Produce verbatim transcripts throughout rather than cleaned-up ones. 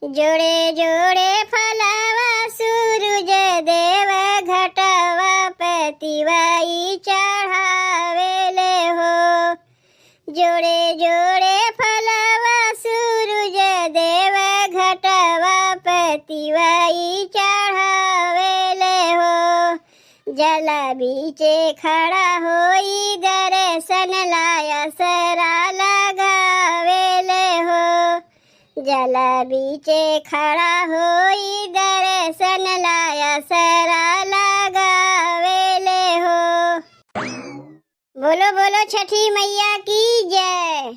जोड़े जोड़े फलवा सूरज देव घटवा पे तिवई चढ़ावेले हो। जोड़े जोड़े फलवा सूरज देव घटवा पे तिवई चढ़ावेले हो। जल बीचे खड़ा होई दर्शन ला असरा लगावेले हो। जल बीचे खड़ा होई दर्शन ला असरा लगावेले हो। बोलो बोलो छठी मैया की जय।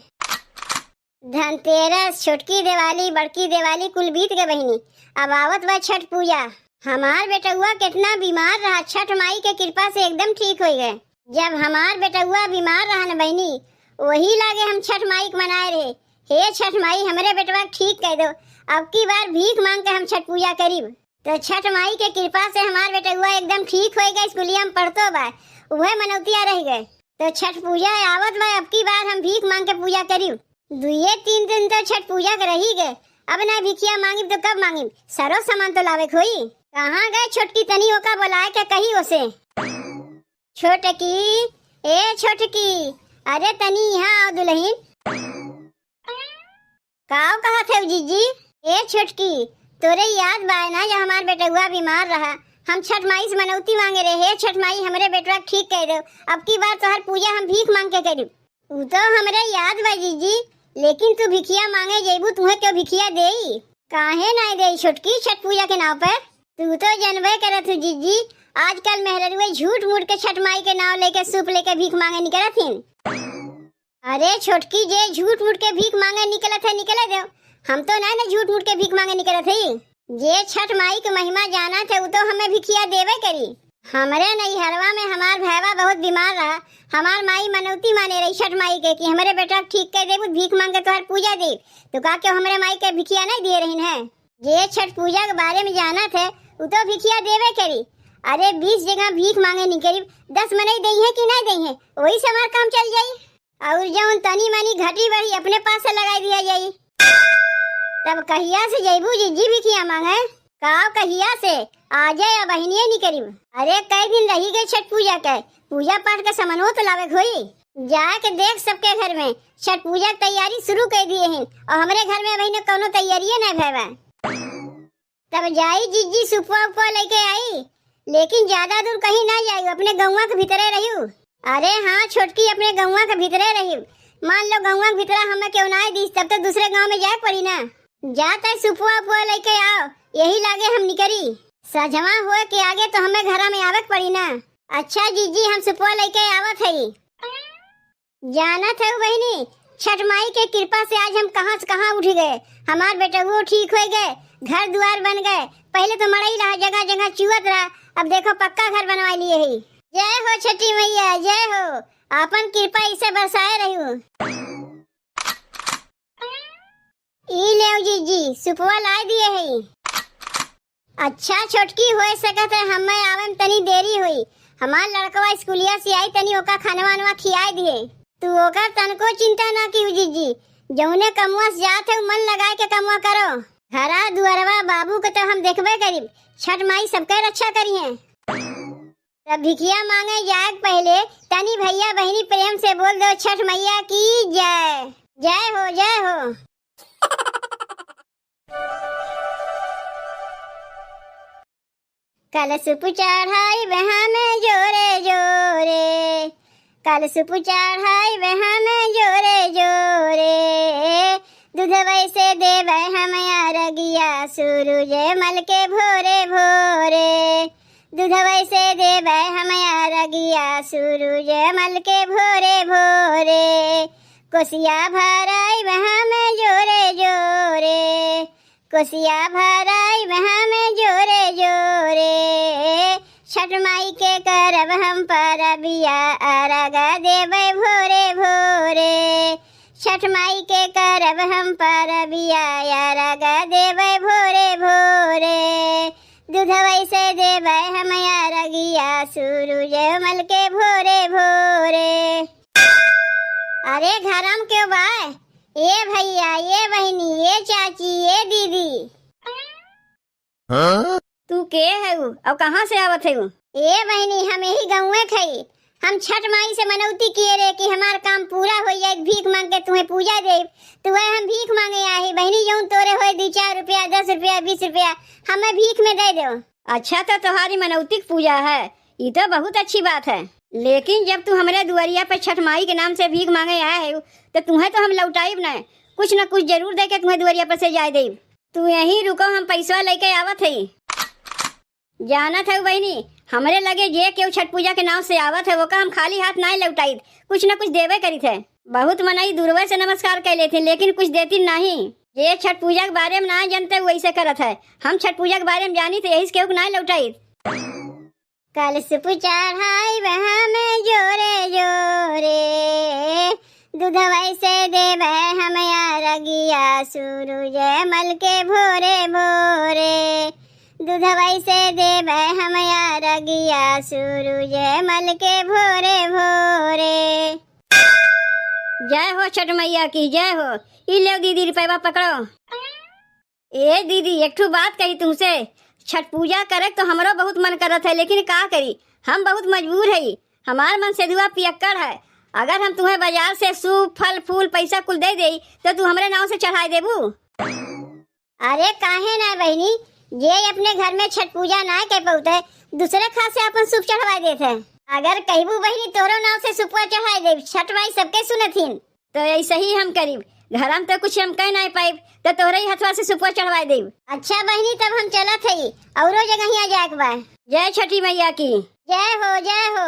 धनतेरस, छोटकी दिवाली, बड़की दिवाली कुल बीत गए बहिनी। अब आवत बा छठ पूजा। हमार बेटउआ केतना बीमार रहा, छठ माई के कृपा से एकदम ठीक होइ गए। जब हमार बेटउआ बीमार रहा न बहिनी, वही लागे हम छठ माई के मनाए रहे, हे छठ माई, हमरे बेटवा के ठीक कइ दो, अब की बार भीख मांग के हम छठ पूजा करीब। तो छठ माई के कृपा से हमार बेटउआ एकदम ठीक होइ गए, स्कूलिया में पढ़तो बा, उहे मनौतिया रह गए। तो छठ पूजा आवत बा, अब की बार हम भीख मांग के पूजा करीब। दुइये तीन दिन तो छठ पूजा के रही गए, अब ना भिखिया मांगिब तो कब मांगिब? सरो सामान तो लावे के होई। कहाँ गए छोटकी, तनी ओका बोलाए के कही ओसे। छोटकी, ए छोटकी, अरे तनी यहाँ आओ दुलहिन। काव कहत है जीजी? ए छोटकी, तोरे याद बाय ना जब हमार बेटउआ बीमार रहा, हम छठ माई से मनौती मांगे रहे, हे छठ माई, हमरे बेटवा के ठीक कइ दो, अब की बार तोहर पूजा हम भीख मांग के करीब। उ तो हमरे याद बा जीजी, लेकिन तू भिखिया मांगे जइबू, तुहे केउ भिखिया देई? काहे नाई देई छोटकी, छठ पूजा के नाव पे? तू तो जनबे करत हो जीजी, आजकल मेहररुए झूठ मूठ के छठ माई के नाव लेके सूप लेके भीख मांगे निकलत हिन। अरे छोटकी, जे झूठ मूठ के भीख मांगे निकलत है, निकले दो। हम तो नाई ना झूठ मूठ के भीख मांगे निकलत है। जे छठ माई के महिमा जानत है, उ तो हमें भिखिया देबे करी। हमरे नैहरवा में हमार भैवा बहुत बीमार रहा, हमार माई मनौती माने रही छठ माई के कि हमरे बेटा के ठीक कर देबू, भीख मांग के तोहर पूजा देब। तो का केउ हमरे माई के भिखिया नाई दिए रहिन है? जे छठ पूजा के बारे में जानत है, उ तो भिखिया देबे करी। अरे बीस जगह भीख मांगे निकली, दस मनई देइहे कि नाई देइहे, वही से हमार काम चल जाई। और जौन तनी मनी घटी बढ़ी अपने पास से लगाई दिया जाई। तब कहिया से जइबू जीजी भिखिया मांगे? काव कहिया से? आजे या बहिनिये निकरिब। अरे कई दिन रही गए छठ पूजा के, पूजा पाठ के सामानो तो लावे के होई। जाए के देख सबके घर में छठ पूजा के तैयारी शुरू कर दिए हैं और हमरे घर में अबहिन कौनो तैयारिये नहीं भय बा। तब जाई जीजी सुपवा उपवा लेके आई, लेकिन ज्यादा दूर कहीं ना जाई, अपने गौवा के भीतरे रहियो। अरे हाँ छोटकी, अपने गौवा के भीतरे रही। मान लो गौवा के भीतरा हमें केउ ना दीस, तब तो दूसरे गांव में जाए के पड़ी ना। जा तय सुपवा उपवा लेके आओ, यही लागे हम निकरी। सझवा होए के आगे तो हमें घरा में आवे के पड़ी ना। अच्छा जीजी, हम सुपवा लेके आवत हई। जानत हऊ बहिनी, छठ माई के कृपा से आज हम कहाँ से कहाँ उठ गए। हमार बेटउओ ठीक होइ गए, घर दुआर बन गए। पहिले तो मड़ई रहा, जगह जगह चुअत रहा, अब देखो पक्का घर बनवा लिए ही। जय हो छठी मैया, जय हो, आपन कृपा इसे बरसाए रहू। ई लेव जीजी, सुपवा लाए दिए हई। अच्छा छोटकी, होए सकत है हमें आवे में तनी देरी हुई, हमार लड़कवा स्कूलिया से आई, तनी ओका खानवा वानवा खियाए दिए। तू ओकर तनको चिंता ना कियो जीजी, जौने कमवा से जात है मन लगाए के कमवा करो। घरा दुअरवा बाबू के तो हम देखबे करीब, छठ माई सबके रक्षा करिहे। तब भिखिया मांगे जाए के पहिले तनी भैया बहिनी प्रेम से बोल दो, छठ मैया की जय। जय हो, जय हो। कलशुप चढ़ाइब हम जोरे जोरे, कलशुप चढ़ाइब हम जोरे जोरे, दूधवै से देबै हम अरगिया सूरज मल के भोरे भोरे। दूधवै से देबै हम अरगिया सूरज मल के भोरे भोरे। कोसिया भराइब हम जोरे जोरे, कोसिया भराइब हम जोरे जोरे। छठ माई के करब हम परबिया, अरग देबै भोरे भोरे। छठ माई के करब हम परबिया, अरग देबै भोरे भोरे। दूधवै से देबै हम अरगिया सूरज मल के भोरे भोरे। अरे घरम केउ बाय? ए भइया, ए बहिनी, ए चाची, ए दीदी। हाँ? तू के हऊ अउर कहाँ से आवत हऊ? ए बहिनी, हम यही गउँवे क हई। हम छठ माई से मनौती किए रहे कि हमार काम पूरा होइ जाए, भीख माँग के तुहैं पूजा देब। तुहैं हम भीख माँगे आए हई बहिनी, जउन तोरे होए दुइ चार रुपया, दस रुपया, बीस रुपया, हमें भीख में दे देउ। अच्छा, तो तोहारी मनौती क पूजा है, ई तो बहुत अच्छी बात है। लेकिन जब तू हमरे दुआरिया पे छठ माई के नाम से भीख माँगे आए हऊ, तो तुहैं तो हम लौटाइब न, कुछ न कुछ जरूर दे के तुहैं दुआरिया पर से जाए देब। तू यहीं रुको, हम पैसवा लेके आवत हई। जानत हऊ बहिनी, हमरे लगे जे केहू छठ पूजा के नाम से आवत है, ओका हम खाली हाथ नाहीं लौटाइत, कुछ न कुछ देबे करित है। बहुत मनई दूरवे से नमस्कार कइ लेथिन, लेकिन कुछ देतिन नाहीं। जे छठ पूजा के बारे में नाहीं जनते, उ ऐसे करत है। हम छठ पूजा के बारे में जानी, तो यही से केहू के नाहीं लौटाइत। कलशुप चढ़ाइब हम जोरे जोरे, दूधवै से देबै हम अरगिया सूरुज मल के भोरे भोरे। दूधवै से देबै हम अरगिया सूरुज मल के भोरे भोरे। जय हो छठ मैया की, जय हो। ई लेव दीदी, रुपयवा पकड़ो। ए दीदी, एक ठो बात कही तुमसे, छठ पूजा करे क तो हमरो बहुत मन करत है, लेकिन का करी, हम बहुत मजबूर हई। हमार मन सेधुआ पियक्कड़ है। अगर हम तुहैं बाजार से सूप, फल, फूल, पैसा कुल दे देई, तो तू हमरे नाव से चढ़ाए देबू? अरे काहे ना बहिनी, जे अपने घर में छठ पूजा नाहीं कर पउत है, दूसरे खात से आपन सूप चढ़वाए देत है। अगर कहबू बहिनी, तोहरो नाव से सुपवा चढ़ाए देब, छठ माई सबके सुनथिन। तो ऐसे ही हम करीब। घर में तो कुछ हम कह नाहीं पाइब, तो तोहरे ही हथवा से सुपवा चढ़वाए देब। अच्छा बहिनी, तब हम चलत हई, औरो जगहिया जाए के बा। जय छठी मैया की। जय हो, जय हो।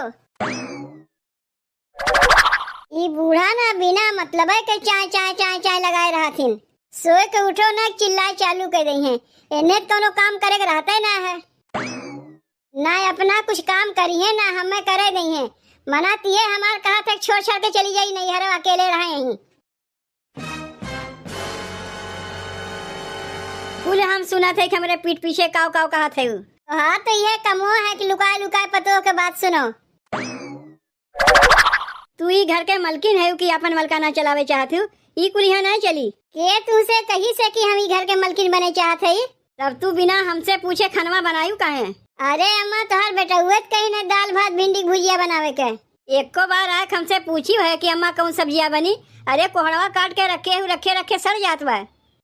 ई बूढ़ा ना बिना मतलबे के चाय, चाय, चाय, चाय लगाए रहथिन। सोए के उठो ना, चिल्लाए चालू कर दइहें। एन्हें कउनो काम करे के रहते ना है। ना अपना कुछ काम करिहें, ना हमें करे दइहें। मना तिहे हमार कहत है, छोड़ छाड़ के चली जाई नैहर, अकेले रहे यहीं। कुल हम सुनत है कि हमरे पीठ पीछे काव काव कहत है उ। तोहार तो यह कमो है कि लुकाए लुकाए पतोह के बात सुनो। तू ई घर के मलकिन है कि आपन मलकाना चलावे चाहत हऊ? ई कुल यहाँ नाहीं चली। के तुहसे कही से कि हम ई घर के मलकिन बने चाहत हई? तब तू बिना हमसे पूछे खनवा बनायू काहे? अरे अम्मा, तोहार बेटउए त कही न दाल भात भिंडी के भुजिया बनावे के। एको बार आए हमसे पूछी है कि अम्मा कउन सब्जिया बनी? अरे कोहड़वा काट के रखे हऊ, रखे रखे सड़ जात बा।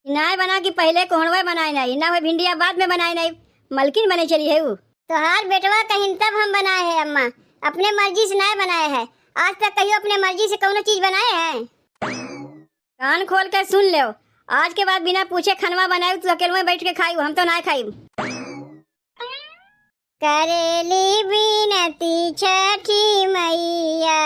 नाय बना कि पहिले कोहड़वा बनाए नाई, ना होए भिंडिया बाद में बनाए नाई, मलकिन बने चली हऊ। तोहार बेटवा कहिन तब हम बनाए है अम्मा, अपने मर्जी से नाय बनाए है। आज तक कहियो अपने मर्जी से कउनो चीज बनाए है? कान खोल के सुन लेव, आज के बाद बिना पूछे खनवा बनायू, तू अकेलवे बैठ के खायू, हम तो नाय खाइब। करेली बिनती छठी मैया,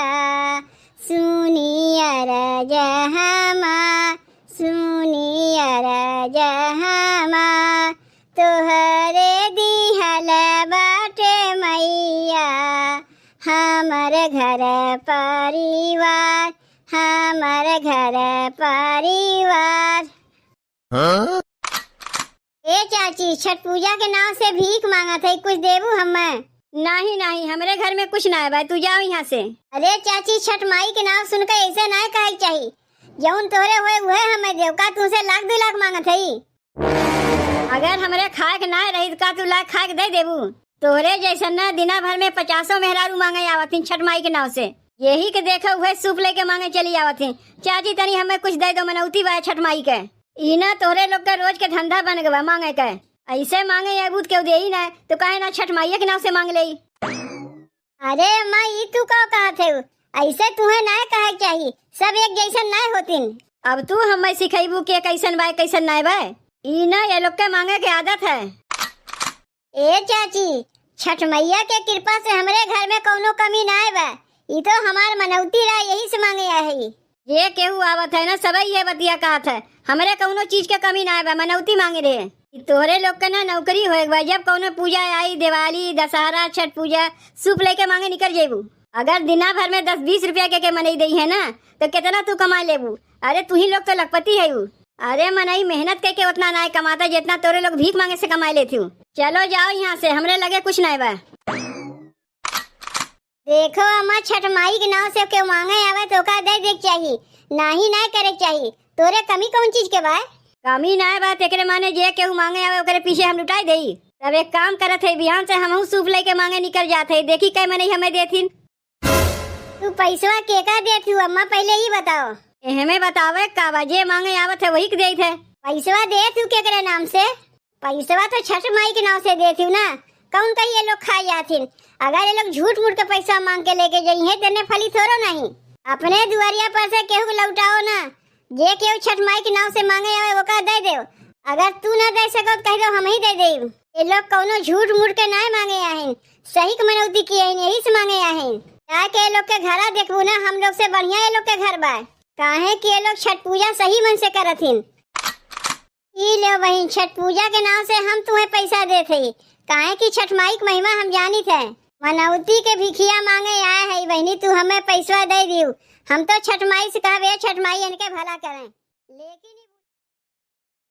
सुनी अरज हमार, सुनी अरज हमार। तोहरे दिहल बाटे मैया, हमर घर परिवार, हमर घर परिवार। हाँ? ए चाची, छठ पूजा के नाव से भीख माँगत है, कुछ देबू हमें? नाहीं, नाहीं, हमरे घर में कुछ नाय बा, तू जाओ यहाँ से। अरे चाची, छठ माई के नाव सुन के ऐसे नाय कहे के चाही। जउन तोहरे होए उहे हमें देव, का तुहसे लाख दुइ लाख माँगत है? अगर हमरे खाए के नाय रही, त का तू लाए खाए के दे देबू? तोहरे जैसन न दिना भर में पचासों मेहरारू माँगे आवत हिन छठ माई के नाव से। यही के देखा उहे सूप लेके माँगे चली आवत हिन, चाची तनी हमें कुछ दे दो, मनौती बा छठ माई के। ई ना तोहरे लोग के रोज के धंधा बन गवा माँगे के। ऐसे माँगे अबू त केहू देई ना, तो काहे ना छठ माइये के नाव से माँग लेई। अरे अम्मा, ई तू का कहत है? ऐसे तुहे नाय कहे के चाही, सब एक जैसन नाय होतिन। अब तू हमें सिखैबू के कैसन बाय कैसन नाय बाय? ई ना ये लोग के माँगे के आदत है। ए चाची, छठ मैया के कृपा से हमरे घर में कउनो कमी नाय बा। ई तो हमार मनौती रहा, यही से माँगे आए हई। जे केहू आवत है ना, सबई ये बतिया कहत है, हमरे कउनो चीज के कमी नाय बा, मनौती माँगे रहे। ई तोहरे लोग के ना नौकरी होए के बा, जब कउनो पूजा आई, दिवाली, दशहरा, छठ पूजा, सूप लेके माँगे निकल जेबू। अगर दिना भर में दस बीस रुपया के, के मनई देई है ना, तो कितना तू कमा लेबू? अरे तुही लोग तो लखपति है उ। अरे मनई मेहनत करके उतना नाय कमाता, जितना तोरे लोग भीख माँगे से कमाए लेती हूँ। चलो जाओ यहाँ से, हमरे लगे कुछ नाय बा। देखो अम्मा, छठ माई के नाव से केहू माँगे आवे तो ओका दे दे के चाही। नाही, नाही करे के चाही। तोरे कमी कौन चीज के बा? कमी नाही बा, तेकरे माने जे केहू मांगे आवे, ओकरे पीछे हम लुटाई देई। तब एक काम करत है, बिहान से हमहू सूप लेके मांगे निकल जात है, देखी कै मनई हमें देथिन। तू पैसवा केका देत हू अम्मा, पहिले ई बताओ। एहमे बतावे का बा, जे मांगे आवत है वही के देत है। पैसवा देत हू केकरे नाम से? पैसवा तो छठ माई के नाम से देत हू ना, कौन कही ये लोग खा जाथिन? अगर ये लोग झूठ मूठ के पैसा मांग के लेके जइहें तेने फली थोड़ो नहीं। अपने दुआरिया पर से केहू के लौटाओ ना, जे केहू छठ माई के नाम से मांगे आवे ओका दे देव। अगर तू ना दे सको तो कह दो हम ही दे देब। ये लोग कौनो झूठ मूठ के नाय मांगे आहिन, सही के मनौती किए आहिन, यही से मांगे आहिन। जाके ये लोग के घरा देखबू ना, हम लोग से बढ़िया ये लोग के घर बा, काहे कि ये लोग छठ पूजा सही मन से करत हिन। ई लो बहिन, छठ पूजा के नाम से हम तुम्हें पैसा देत हई, काहे कि छठ माई के महिमा हम जानित है। मनौती के भिखिया मांगे आए है बहिनी, तू हमें पैसवा दे दियो। हम तो छठ माई से कहबे, छठ माई इनके भला करें, लेकिन